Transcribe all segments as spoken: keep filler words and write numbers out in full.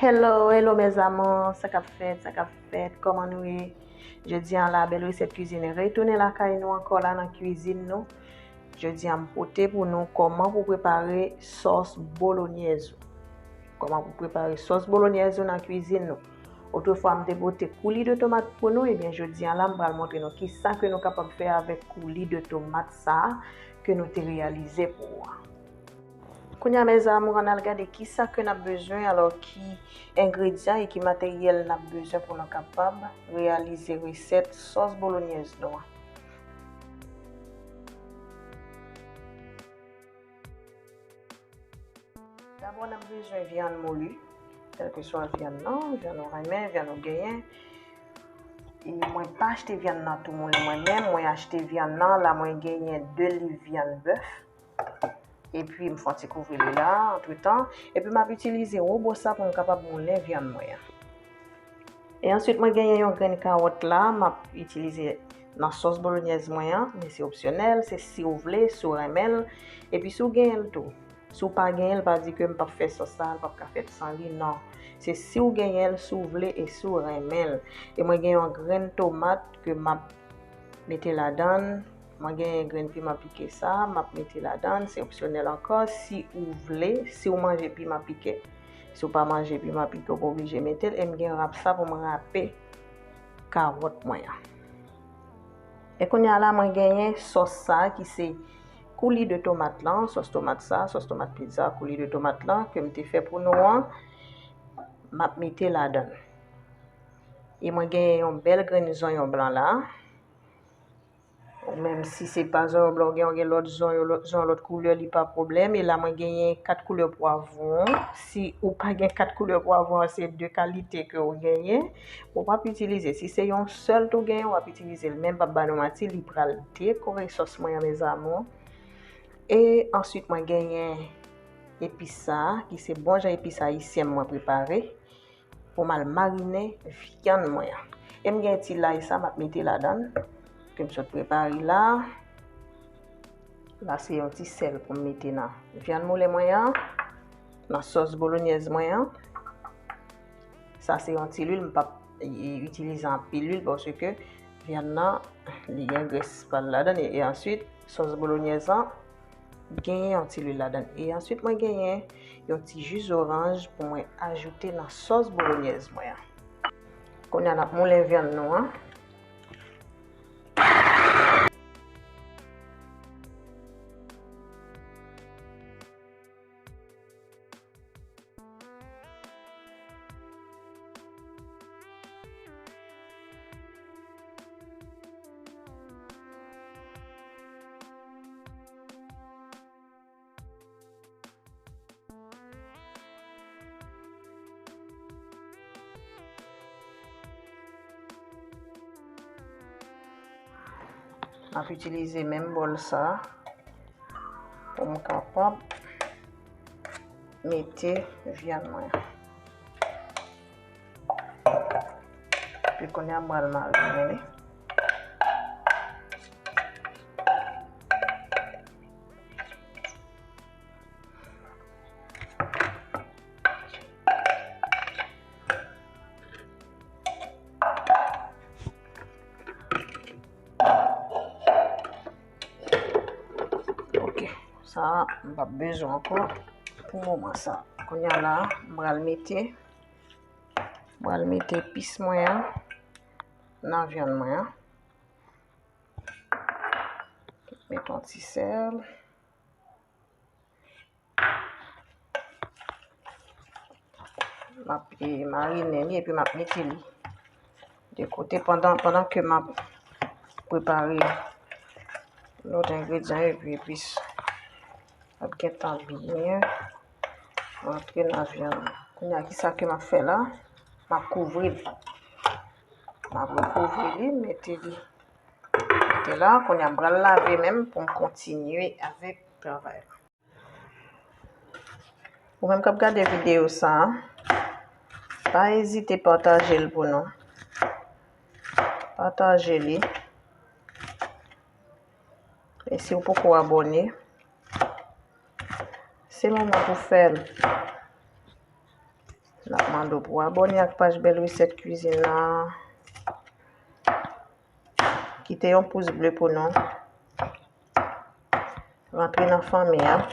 Hello, hello mes amours, sa k ap fèt, sa k ap fèt, kòman nou ye? Jodi a la, bèl resèt kwizin retounen lakay nou ankò la nan kwizin nou. Jodi a m pote pou nou kòman pou prepare sòs bolonyèz ou. Kòman pou prepare sòs bolonyèz ou nan kwizin nou. Otrefwa, m te pote kouli de tomat pou nou, ebyen jodi a la, m pral montre nou kisa ke nou kapab fè avèk kouli de tomat sa a ke nou te reyalize pou ou a. Kounye a, mes amours, ann al gade kisa ke n ap bezwen, alò ki engredyan e ki materyèl n ap bezwen pou nou kapab reyalize resèt sòs bolonyèz nou an. Dabò, n ap bezwen vyann moli, kèlkeswa vyann nan, vyann ou renmen, vyann ou genyen. E mwen pa achte vyann nan tou moulen mwen menm, mwen achte vyann nan, la mwen genyen de liv vyann bèf. Epi m fè yon ti kouvri li la, antretan. Epi m ap itilize wobo sa pou m kapab moulen vyann mwen an. E answit, mwen genyen yon grenn kawòt la, m ap itilize nan sòs bolonyèz mwen an, men se opsyonèl, se si w vle, si w renmen l. Epi si w genyen l tou. Si w pa genyen l, pa di ke m p ap fè sòs sa, l p ap ka fèt san li, non. Se si w genyen l, si w vle e si w renmen l. E mwen gen yon grenn tomat ke m ap mete ladan l. Mwen genyen grenn piman pike sa, m ap mete ladan l, se opsyonèl ankò, si ou vle, si w manje piman pike. Si w pa manje piman pike, ou pa oblije mete l, e m gen rap sa pou m rape kawòt mwen an. E kounye a la, mwen genyen sòs sa ki se kouli de tomat lan, sòs tomat sa, sòs tomat pizza, kouli de tomat lan ke m te fè pou nou an, m ap mete ladan l. E mwen genyen yon bèl grenn zonyon blan la. Ou menm si se pa zonyon blan, ou gen, ou gen lòt zonyon, lòt zonyon, lòt koulè, li pa pwoblèm. E la, mwen genyen kat koulè pwavwon. Si ou pa gen kat koulè pwavwon, se de kalite ke ou genyen. Ou p ap itilize. Si se yon sèl tou genyen, w ap itilize l. Men m p ap ba nou manti, li pral dekore sòs mwen an, mes amours. E answit, mwen genyen epis sa, ki se bon jan epis ayisyen mwen prepare. Pou m al marinen vyann mwen an. E m gen ti lay sa m ap mete ladan l, ke m sot prepare la. La se yon ti sèl pou m mete nan vyann moulen mwen an, nan sòs bolonyèz mwen an. Sa se yon ti lwil, m p ap, e, itilize anpil lwil paske vyann nan, li gen grès pa l ladan l. E, e answit, sòs bolonyèz lan, genyen yon ti lwil ladan l. E answit, mwen genyen yon ti ji zoranj pou mwen ajoute nan sòs bolonyèz mwen an. Kounye a, n ap moulen vyann nou an. M ap itilize menm bòl sa pou m kapab mete vyann mwen. Epi kounye a m pral marinen li. Ok, sa a, m p ap bezwen ankò pou moman sa. Kounye a la, m pral mete, m pral mete epis mwen an nan vyann mwen an. Met yon ti sèl. M ap, e, marinen li epi m ap mete li de kote pandan, pandan ke m ap prepare lòt engredyan yo epi epis ap gentan byen rantre nan vyann nan. Kounye a, kisa ke m ap fè la? M ap kouvri l. M ap rekouvri li, mete li. Mete la, kounye a m pral lave menm pou m kontinye avèk travay la. Ou menm k ap gade videyo sa a, pa ezite pataje l pou nou. Pataje li. E si w poko abòne, se moman pou fè l. N Mande w pou w abòne ak paj Bèl Resèt Kwizin la. Kite yon pous ble pou nou. Rantre nan fanmi an.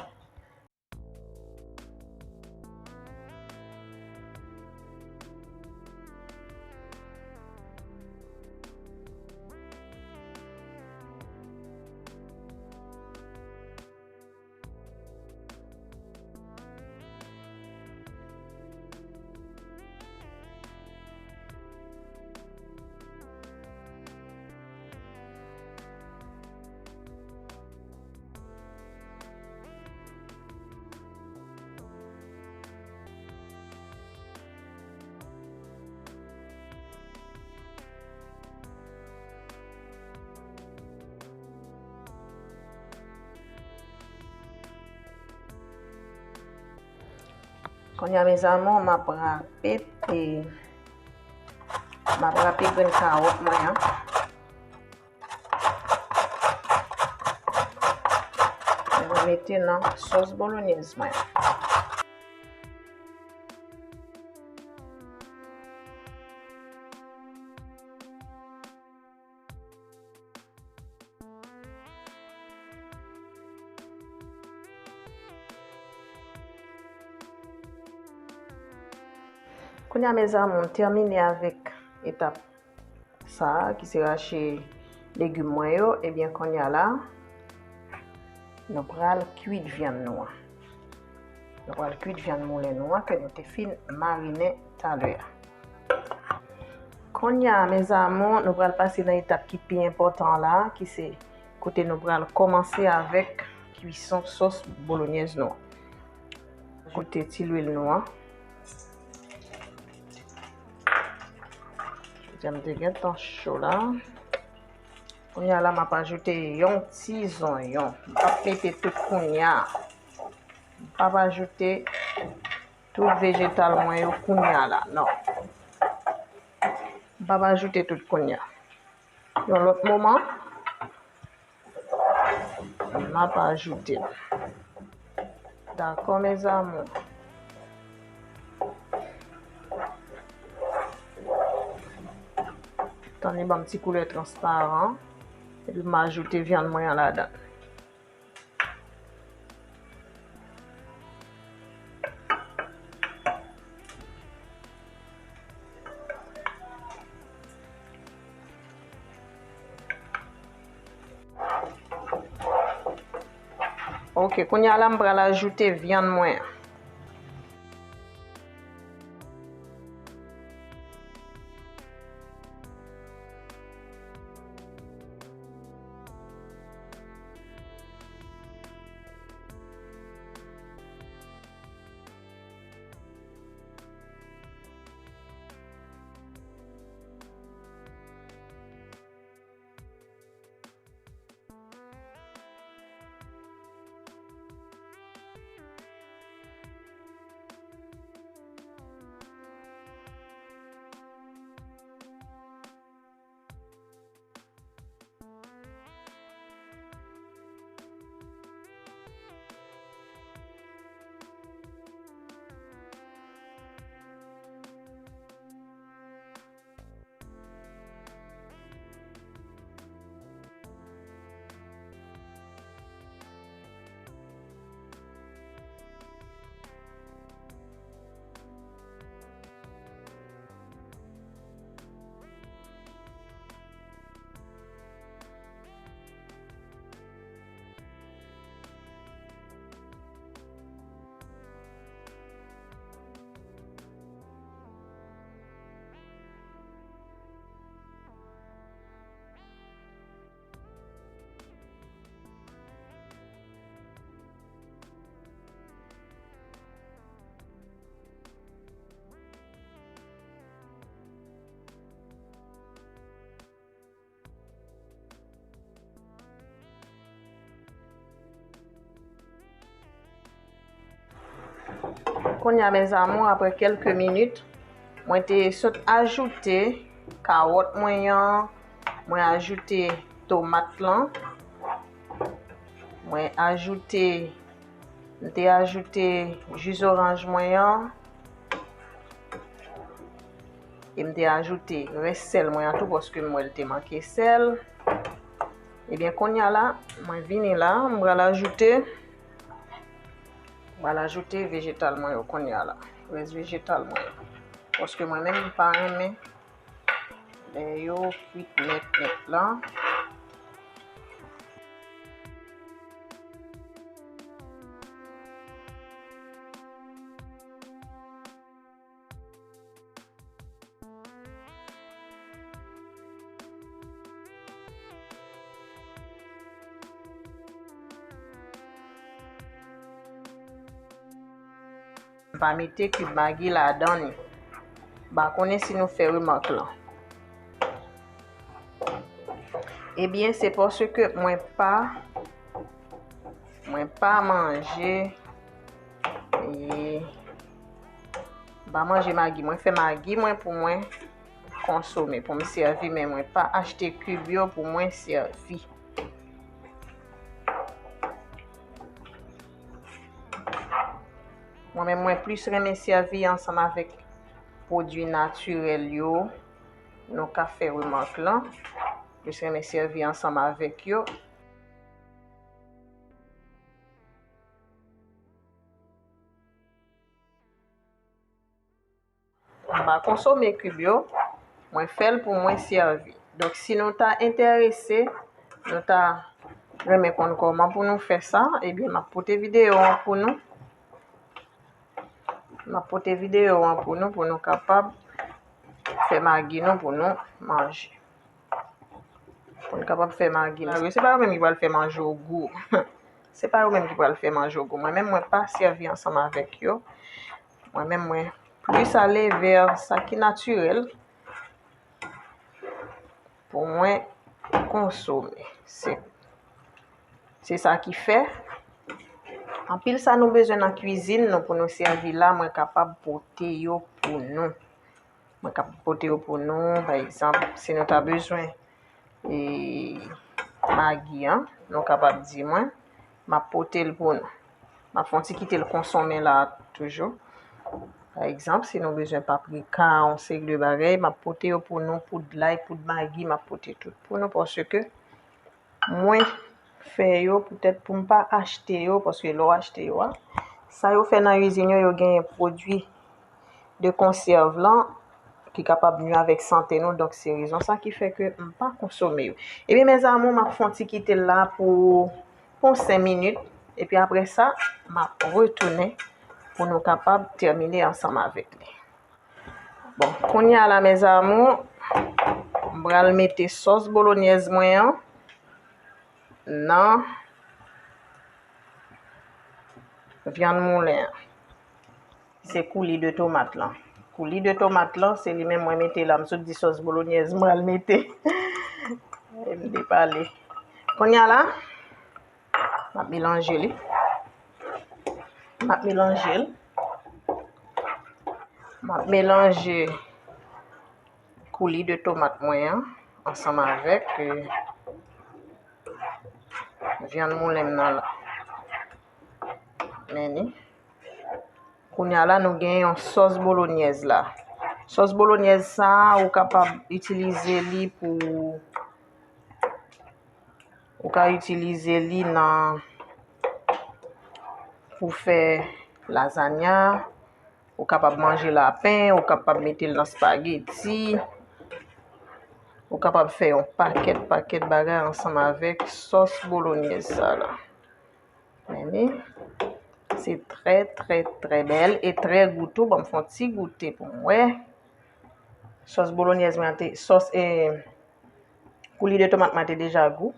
Kounye a, mes amours, m ap rape, e, m ap rape grenn kawòt mwen an. Mwen mete nan sòs bolonyèz mwen. Kounye a, mes amours, m tèmine avèk etap sa a, ki se rache legim mwen yo. Ebyen, kounye a la, nou pral kwit vyann nou an. Nou pral kwit vyann moulen nou an ke nou te fin marinen talè a. Kounye a, mes amours, nou pral pase nan etap ki pi enpòtan la, ki se kote nou pral kòmanse avèk kwison sòs bolonyèz nou an. Ajoute ti lwil nou an. Jodi a m te gentan cho la. Kounye a la, m ap ajoute yon ti zonyon. M p ap mete tout kounye a. M p ap ajoute tout vejetal mwen yo kounye a la, non. M p ap ajoute tout kounye a. Yon lòt moman, m ap ajoute. Dakò, mes amours. Tann li ban m ti koulè transparan. Epi m ajoute vyann mwen an ladan. Ok, kounye a la, m pral ajoute vyann mwen an. Kounye a, mes amours, apre kèlke minit, mwen te sot ajoute kawòt mwen an, mwen ajoute tomat lan, mwen ajoute, m te ajoute ji zoranj mwen an, E m te ajoute rès sèl mwen an tou, paske m wè l te manke sèl. Ebyen, kounye a la, mwen vini la, m pral ajoute, m pral ajoute vejetal mwen yo kounye a la. Rès vejetal mwen yo. Paske mwen menm, m pa renmen lè yo kwit nèt nèt la. M pa mete kib magi ladan li. M pa konnen si nou fè remak lan. Ebyen, se paske mwen pa, mwen pa manje, e, m pa manje magi. Mwen fè magi mwen pou mwen konsome, pou m sèvi, men mwen pa achte kib yo pou mwen sèvi. Mwen menm, mwen plis renmen sèvi ansanm avèk pwodui natirèl yo. Nou ka fè remak lan. Plis renmen sèvi ansanm avèk yo. M pa konsome kib yo, mwen fè l pou mwen sèvi. Donk, si nou ta enterese, nou ta renmen konn kòman pou nou fè sa, ebyen, m ap pote videyo an pou nou. M ap pote videyo an pou nou, pou nou kapab fè magi nou pou nou manje. Pou n kapab fè magi la. Se pa yo menm ki pral fè manje w gou. Se pa yo menm ki pral fè manje w gou. Mwen menm, mwen pa sèvi ansanm avèk yo. Mwen menm, mwen plis ale vè sa ki natirèl pou mwen konsome. Se, se sa ki fè, anpil sa nou bezwen nan kwizin nou pou nou sèvi la, mwen kapab pote yo pou nou. Mwen ka pote yo pou nou. Pa egzanp, si nou ta bezwen, e, magi an, nou kapab di mwen, m ap pote l pou nou. M ap fè yon ti kite l konsonmen la toujou. Pa egzanp, si nou bezwen paprika, yon seri de bagay, m ap pote yo pou nou, poud lay, poud magi, m ap pote tout pou nou, paske mwen fè yo poutèt pou m pa achte yo, paske lè w achte yo a, sa yo fè nan izin yo, yo genyen pwodui de konsèv lan ki kapab nwi avèk sante nou. Donk, se rezon sa ki fè ke m pa konsome yo. Ebyen, mes amours, m ap fè yon ti kite l la pou, pou senk minit. Epi apre sa, m ap retounen pou nou kapab tèmine ansanm avèk li. Bon, kounye a la, mes amours, m pral mete sòs bolonyèz mwen an nan vyann moulen an. Se kouli de tomat lan. Kouli de tomat lan, se li menm mwen mete la. M sot di sòs bolonyèz, m pral mete. E m depale. Kounye a la, m ap melanje li. M ap melanje l. M ap melanje kouli de tomat mwen an ansanm avèk, e, vyann moulen m nan la. Men ni. Kounye a la, nou gen yon sòs bolonyèz la. Sòs bolonyèz sa a, ou kapab itilize li pou, ou ka itilize li nan, pou fè lazanya, ou kapab manje lapen, ou kapab mete l nan spageti, ou kapab fè yon pakèt, pakèt bagay ansanm avèk sòs bolonyèz sa la. Men ni, se trè, trè, trè bèl e trè gou tou. Ban m fè yon ti goute pou m wè. Sòs bolonyèz mwen te, sòs, e, kouli de tomat mwen te deja gou.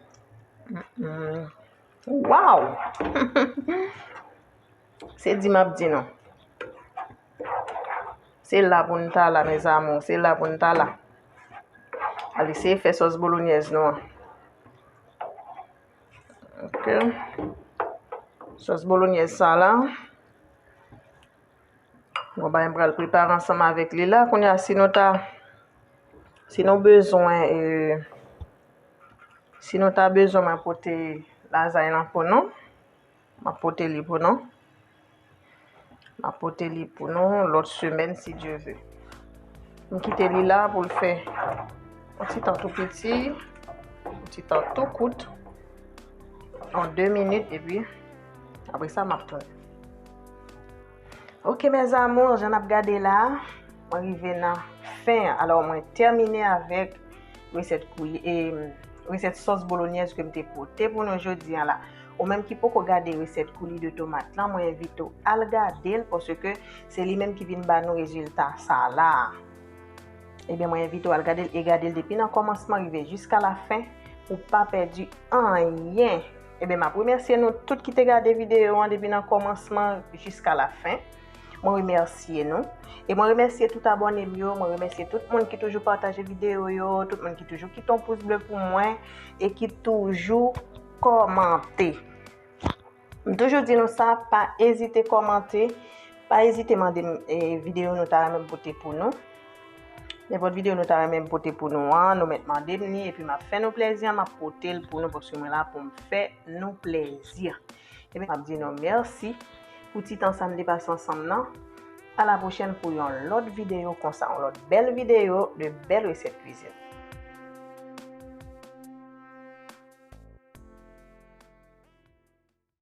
Mm, mm. Waw! Se di m ap di nou. Se la pou n ta la, mes amours. Se la pou n ta la. Al eseye fè sòs bolonyèz nou an. Ok. Sòs bolonyèz sa la. Bon, bagay m pral prepare ansanm avèk li la. Kounye a, si nou ta, si nou bezwen, e, si nou ta bezwen mwen pote lazay lan pou nou, m ap pote li pou nou. M ap pote li pou nou lòt semèn, si Dye ve. M kite li la pou l fè yon ti tan tou piti, yon ti tan tou kout, yon de minit, epi apre sa, m ap tounen. Ok, mes amours, jan n ap gade la, mwen rive nan fen an. Alò, mwen tèmine avèk resèt kouli, e, resèt sòs bolonyèz ke m te pote pou nou jodi a la. Ou menm ki poko gade resèt kouli de tomat lan, mwen envite w al gade l, paske se li menm ki vin ba nou rezilta sa la. Ebyen, mwen envite w al gade l e gade l depi nan kòmansman rive jiska la fen pou w pa pèdi anyen. Ebyen, m ap remèsye nou tout ki te gade videyo an depi nan kòmansman jiska la fen. Mwen remèsye nou. E mwen remèsye tout abòne m yo, mwen remèsye tout moun ki toujou pataje videyo yo, tout moun ki toujou kite yon pous ble pou mwen e ki toujou kòmante. M toujou di nou sa, pa ezite kòmante, pa ezite mande m, e, videyo nou ta renmen m pote pou nou. Nenpòt videyo nou ta renmen m pote pou nou an, nou mèt mande m li, epi m ap fè nou plèzi, m ap pote l pou nou, paske mwen la pou m fè nou plèzi. Ebyen, m ap di nou mèsi pou ti tan sa n te pase ansanm nan. A la pwochèn pou yon lòt videyo konsa, yon lòt bèl videyo de bèl resèt kwizin.